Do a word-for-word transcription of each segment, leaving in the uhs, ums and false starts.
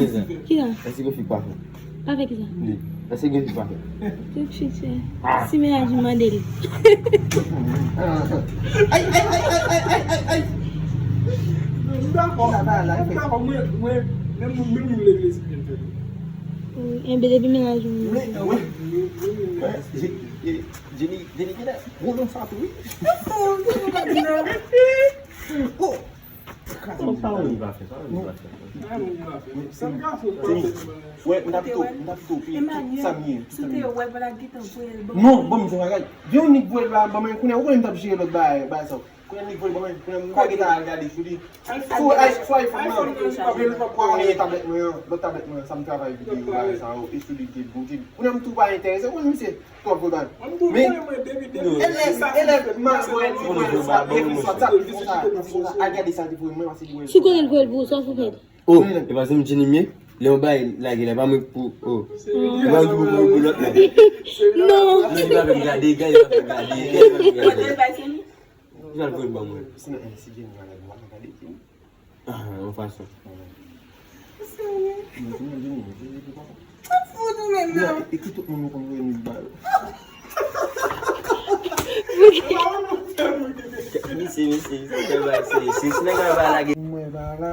gen sa. Ki sa? Èske gen fi k pa fè? Pa fè ki sa? Li. Èske gen fi k pa fè? Tout fi fè. Si mennaj ou mande l. Ay, ay, ay, ay, ay, ay, ay, ay. M dakò. M dakò, mwen, mwen, menm, menm moun legliz ki vin fè. Wi, enben depi mennaj ou. Men, mwen, mwen, Jenny, Jenny, Jenny, gwo non sa tou, wi. Oh! Sa ou pa fè, sa ou pa fè. Jenny, wè, m t ap tou, m t ap tou, pi, tout sa m ye, tout sa m ye. Non, bon, m di yon bagay. Gen yon nèg voye l ba, ba mwen, kounye a, ou konnen m t ap jere lòt bagay, bagay sa. Kounye a nèg voye ban mwen, kounye a m pa gentan al gade sou li. Sou, sou iPhone nan, men li pa konnen tablèt mwen an, lòt tablèt mwen an, sa m travay videyo bagay sa yo, e sou li te bon, te kounye a m tou pa enterese, mwen misye twòp voye ban. Men, elèv, elèv, m a voye li voye l sou WhatsApp, li konsa, li konsa, al gade sa li voye mwen, pase li voye l. Sou kote l voye l pou ou, sa w fè? Oh, e pa se m Jenny m ye? Lè yon bagay lage la, pa mwen pou, oh. E pa mwen ki pou, pou, pou lòt la. Non. Non, li pa fè m gade, gade, li pa fè m gade, gade, li pa fè m gade. Li pral voye l ban mwen. Si nan, si Jenny pa gade, m pa ka gade Jenny. Ah, yon fason. Ou fout ou menm non. E ki tout moun nou konn voye nou ba yo? Misye, misye, misye, misye, misye, si, si nèg la pa lage. Mwen pa la.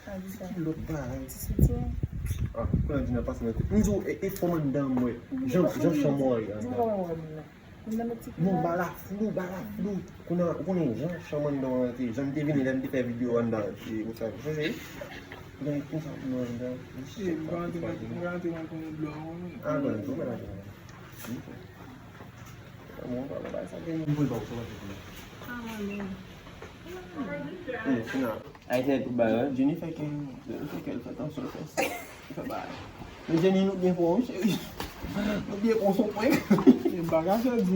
Ki lòt bagay? Ah, kounye a di nan pase nan tèt. M di w, e, e fòm anndan m wè. Jan, jan chanm ou ye anndan. Non, ba la flou, ba la flou. Kounye a, ou konnen jan chanm anndan an te, jan m te vini lè m te fè videyo anndan, e, ou sa, ou sonje? Kounye a, konsa pou nou anndan. Ah, bon, bon, bon, bon. Mwen pa wè sa gen moun pou l ba w sa w ap fè kounye a. Ah, mwen menm. Ayisyen tout bagay, Jenny fè ke, Jenny fè ke l fè tansyon, l fè sa, l fè bagay. Men Jenny, nou byen pran w, cheri. Nou byen pran w, se yon prank. M pa ka fè di w.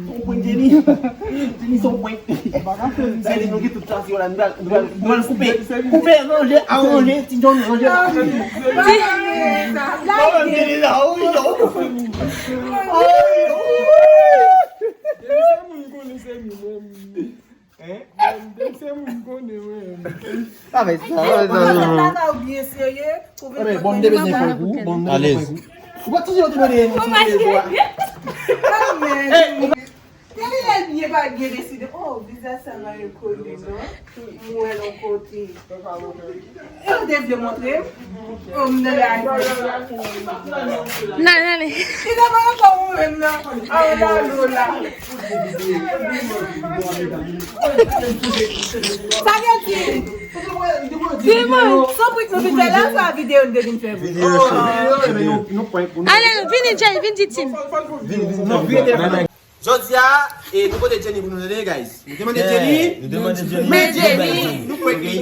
Yon prank, Jenny. Jenny, se yon prank. M pa ka fè di w. Sa vle di nou gen tout tansyon la, nou pral, nou pral, nou pral koupe. Koupe, ranje, aranje, ti John, ranje. Jenny la, wi, yo. Jenny, se moun konnen se nou menm. Hein? Mwen, se moun konnen, mwen. Ah, men sa, men sa, non, non. Ou byen serye? Ou vin bon, m te bezwen prank ou, bon, m te bezwen prank ou. Ou pa toujou te mande yon ti prank ou a. Ah, men. Tèlè byen pa byen deside. Oh, vizaj sa va rekoni, non? M wè l yon kote. E w te vle montre m? Oh, m nan la. Nan, nan, nan. Li nan pa ankò ou menm nan. A w la, lo la. Sa gen di? Di mwen, se prank nou vin fè la, sa videyo n te vin fè vre. Videyo, se videyo. Ale, vini, Jay, vin di Tim. Vini, vini, non, vini, vini. Jodi a, e, nou pote Jenny pou nou, tande, guys. Nou te mande Jenny. Nou te mande Jenny. Men Jenny, nou prank li.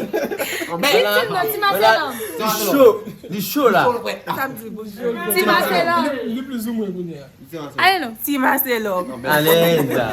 Viktim nan Ti Maselan. Li cho, li cho la. Sa m di pou Jenny. Ti Maselan. Li, li plizoumwen kounye a. Ale non. Ti Maselan. Ale, sa.